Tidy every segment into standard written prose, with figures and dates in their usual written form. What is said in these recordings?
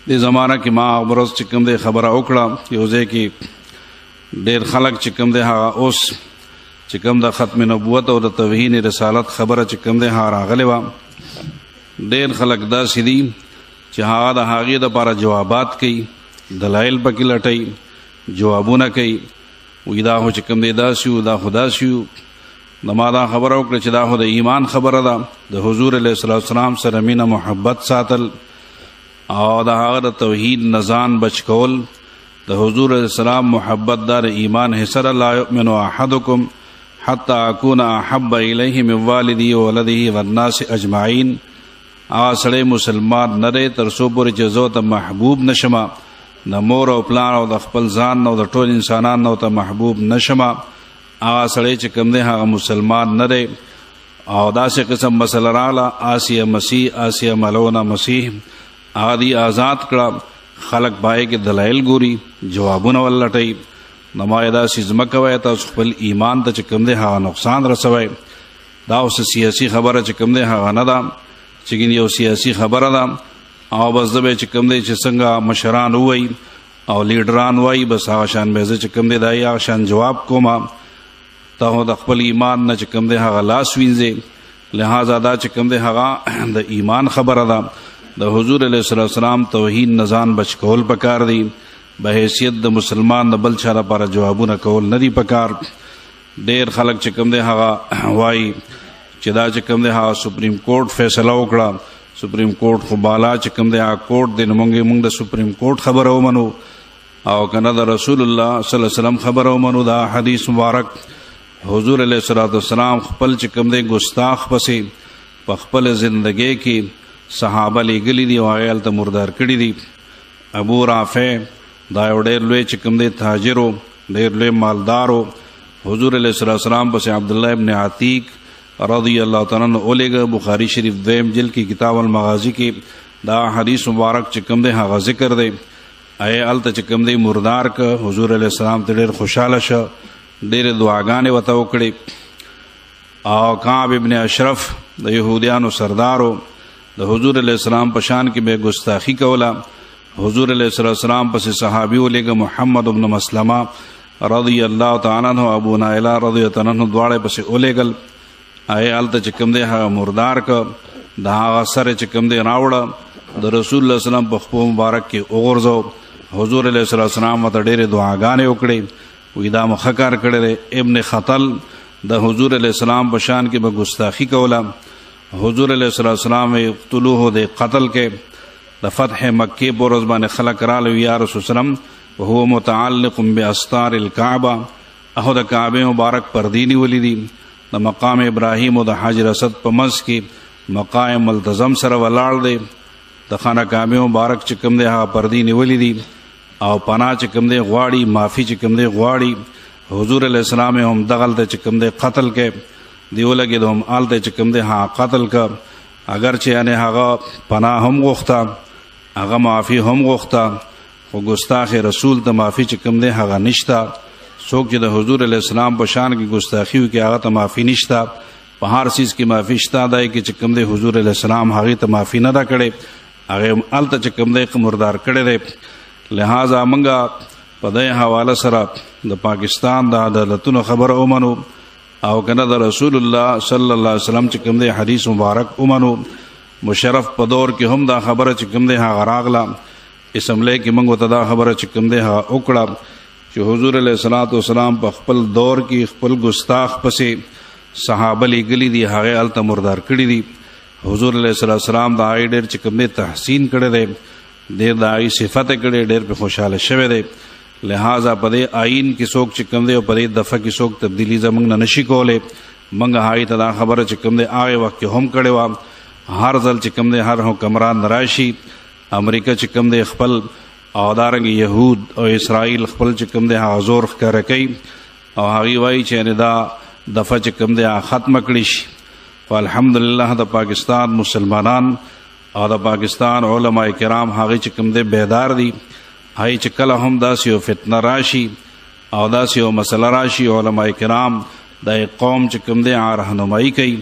دې زمانہ کې ما ورځ چې کوم دی خبره وکړه، یو ځای کې ډېر خلک چې کوم دی هغه اوس چې کوم د ختم نبوت او د توهین رسالت خبره چې کوم دی هغه راغلې وه. ډېر خلک داسې دي چې هغه د هغې دپاره جوابات کوي، دلایل پکې لټوي، جوابونه کوي، وایي دا خو چې کوم دی داسې و، دا خو داسې و. نو ما دا خبره وکړه چې دا خو د ایمان خبره ده، د حضور علیه الصلاة والسلام سره مینه محبت ساتل او د هغه د توحید نه ځان بچ کول، د حضور علیه السلام محبت دا د ایمان حصه ده. لا یؤمن احدکم حتی اکون احب الیه من والده وولده والناس اجمعین. هغه سړی مسلمان نه دی تر څو پورې چې زه ته محبوب نشم، د مور او پلار او د خپل ځان او د ټول انسانانو ته محبوب نشم، هغه سړی چې کوم دی هغه مسلمان نه دی. او داسې قسم مسله راغله، آسیه مسیح، آسیه ملونه مسیح، هغه دی آزاد کړه. خلک پای کې دلایل ګوري، جوابونه ولټوي. نو ما یې داسې ځمکه کوئ، تاسو خپل ایمان ته چې کوم دی هغه نقصان رسوئ. دا اوس سیاسي خبره چې کوم دی هغه نه ده چې ګینې یو سیاسي خبره ده او بس زه به چې کوم دی چې څنګه مشران ووایي او لیډران وایي بس هغه شان به زه چې کوم دی دا یې هغه شان جواب کوم. ته خو د خپل ایمان نه چې کوم دی هغه لاس وینځې، لهذا دا چې کوم دی هغه د ایمان خبره ده. د حضور علیه الصلاة والسلام توهین نه ځان بچ کول پکار دی، به حیثیت د مسلمان د بل چا لپاره جوابونه کول نه دي پکار. ډېر خلک چې کوم دی هغه وایي چې دا چې کوم دی هغه سپریم کورټ فیصله وکړه، سپریم کورټ خو بالا چې کوم دی هغه کورټ دی، نو مونږ د سپریم کورټ خبره ومنو او که نه د رسول الله صلی الله علیه وسلم خبره ومنو. دا حدیث مبارک حضور علیه الصلاة والسلام خپل چې کوم دی ګستاخ پسې په خپل زندګۍ کې صحابه لېږلي دي او هغې هلته مردار کړي دي. ابو رافع دا یو ډېر لوی چې کوم دی تاجر و، ډېر لوی مالدار و. حضور علیه الصلاة والسلام پسې عبدالله ابن عتیق رضی الله تعالی عنہ ولېږه. بخاري شریف دویم جلد کې کتاب المغازي کې دا حدیث مبارک چې کوم دی هغه ذکر دی. ای هلته چې کوم دی مردار که، حضور علیه السلام ته ډېر خوشحاله شه، ډېرې دعاګانې ورته وکړې. او کعب ابن اشرف د یهودیانو سردارو، د حضور علیه السلام په شان کې به ګستاخي کوله. حضور علیه الصلاة والسلام پسې صحابي ولېږه محمد ابن مسلمه رضی الله تعالی عنہ، ابو نائله رضی الله تعالی عنہ دواړه پسې ولېږل. هغې هلته چې کوم دی هغه مردار که، د هغه سر چې کوم دی راوړه، د رسول الله وسلم په خپو مبارک کې وغورځو. حضور علیه الصلاة والسلام ورته ډېرې دعاګانې وکړې، وایي دا مو ښه کار کړی دی. ابن خطل د حضور علیه السلام په شان کې به ګستاخي کوله. حضور علیه الصلاة والسلام یې اقتلوه دی قتل کې. د فتح مکې په ورځ باندې خلک راغلل، یا رسول سلام وهو متعلق باستار الکعبه، هغه د کعبې مبارک پردې نیولې دي، د مقام ابراهیم او د حجر اسود په منځ کې مقام ملتزم سره ولاړ دی، د خانه کعبې مبارک چې کوم دی هغه پردې نیولې دي او پناه چې کوم دی غواړي، معافي چې کوم دی غواړي. حضور علیه السلام یې هم دغلته چې کوم دی قتل کې دی ولګېد، هم هلته چې کوم دی هغه قتل که. اګر چې یعنې هغه پناه هم غوښته، هغه معافي هم غوښته، خو ګستاخ رسول ته معافي چې کوم دی هغه نشته. څوک چې د حضور علیه السلام په شان کې ګستاخي وکړي هغه ته معافي نشته. په هر څیز کې معافي شته، دی کې چې کوم دی حضور علیه السلام هغې ته معافي نه ده کړې، هغې هم هلته چې کوم دی مردار کړی دی. لهذا موږ په دې حواله سره د پاکستان د عدالتونو خبره ومنو او که نه د رسول الله صلی الله علیه وسلم چې کوم دی حدیث مبارک ومنو. مشرف په دور کې هم دا خبره چې کوم دی هغه راغله، اسمبلۍ کې موږ ورته دا خبره چې کوم دی هغه وکړه چې حضور علیه الصلاة والسلام په خپل دور کې خپل ګستاخ پسې صحابه لېږلي دي، هغې هلته مردار کړي دي. حضور علیه الصلاة والسلام د هغې ډېر چې کوم دی تحسین کړی دی، ډېر د هغې صفت یې کړی، ډېر پرې خوشحاله شوی دی. لهذا په دې آیین کې څوک چې کوم دی او په دې دفعه کې څوک تبدیلي زموږ نه نشي کولی. موږ هغې ته دا خبره چې کوم دی هغې وخت کې هم کړې وه. هر ځل چې کوم دی هر حکمران راشي، امریکا چې کوم دی خپل او دارنګ یهود او اسرائیل خپل چې کوم دی هغه زور ښکاره کوي او هغوی وایي چې یعنې دا دفعه چې کوم دی هغه ختمه کړی شي. خو الحمدلله د پاکستان مسلمانان او د پاکستان علما کرام هغوی چې کوم دی بیدار دي. هغوی چې کله هم داسې یو فتنه راشي او داسې یو مسله راشي، علما کرام د قوم چې کوم دی هغه رهنمایي کوي.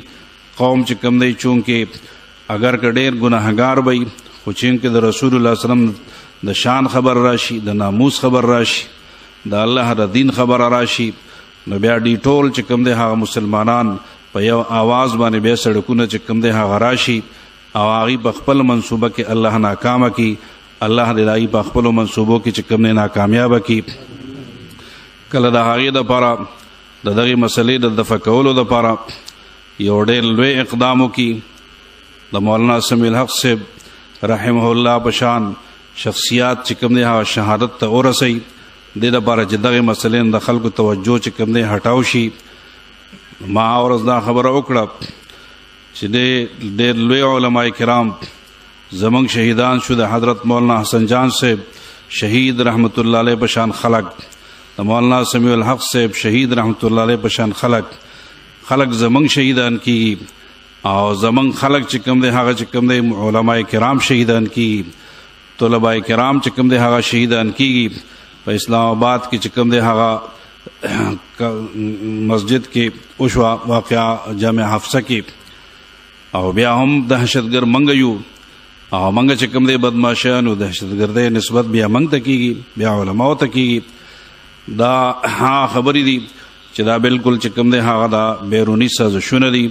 قوم چې کوم دی چونکې اگر که ډېر ګناهګار وي خو چې د رسول الله صلی الله علیه وسلم د شان خبر راشي، د ناموس خبر راشي، د الله د دین خبر راشي، نو بیا ډی ټول چې کوم دی هغه مسلمانان په یو आवाज باندې بیا سړکونه چې کوم دی هغه راشي او هغه په خپل منصوبه کې الله ناکامه کی. الله دې دای په خپل منصوبو کې چې کوم نه ناکامیاب کی. کله د هغې دپاره د دغې مسلې د دفع کولو دپاره یو ډېر لوی اقدام وکړي. د مولانا سمیع الحق صاحب رحمه الله په شان شخصیات چې کوم دی هغه شهادت ته ورسوي، دې دپاره چې دغې مسلې نه د خلکو توجه چې کوم دی هټاو شي. ما ورځ دا خبره وکړه چې ډېر لوی علما کرام زمونږ شهیدان شو، د حضرت مولانا حسن جان صاحب شهید رحمت الله علیه په شان خلک، د مولانا سمیع الحق صاحب شهید رحمت الله علیه په شان خلک، خلک زمونږ شهیدان کیږي او زمونږ خلک چې کوم دی هغه چې کوم دی علما کرام شهیدان کیږي، طلباء کرام چې کوم دی هغه شهیدان کیږي. په اسلام آباد کې چې کوم دی هغه مسجد کې وشوه واقعه جامع حفصه کې، او بیا هم دهشتګر منګ یو او منګ چې کوم دی بدمعشانو دهشتګردۍ نسبت بیا منګ ته کیږي، بیا علماو ته کیږي. دا ها خبرې دي چې دا بالکل چې کوم دی هغه دا بیروني سازشونه دي.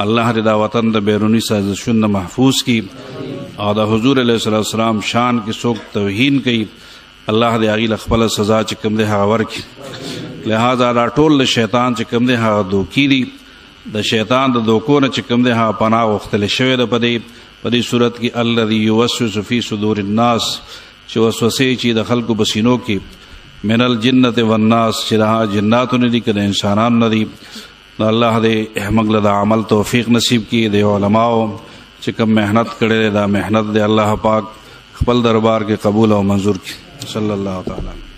الله دې دا وطن د بیروني سازشونو محفوظ کړي او د حضور علیه السلام شان کې څوک توهین کوي الله دې هغې له خپله سزا چې کوم دی هغه ورکړي. لہذا دا ټول له شیطان چې کوم دی هغه دوکې دي، د شیطان د دوکو نه چې کوم دی هغه پناه غوښتل شوې ده. په دې صورت کې الذي يوسوس في صدور الناس، چې وسوسې چې د خلکو په سینو کې، من الجنة والناس، چې دا جناتو نه دي که د انسانانو نه دي. نو الله دې موږ له دا عمل توفیق نصیب کړي. د علماو چې کوم محنت کړی دی دا محنت دې الله پاک خپل دربار کې قبول او منظور کړي. صلی الله تعالی.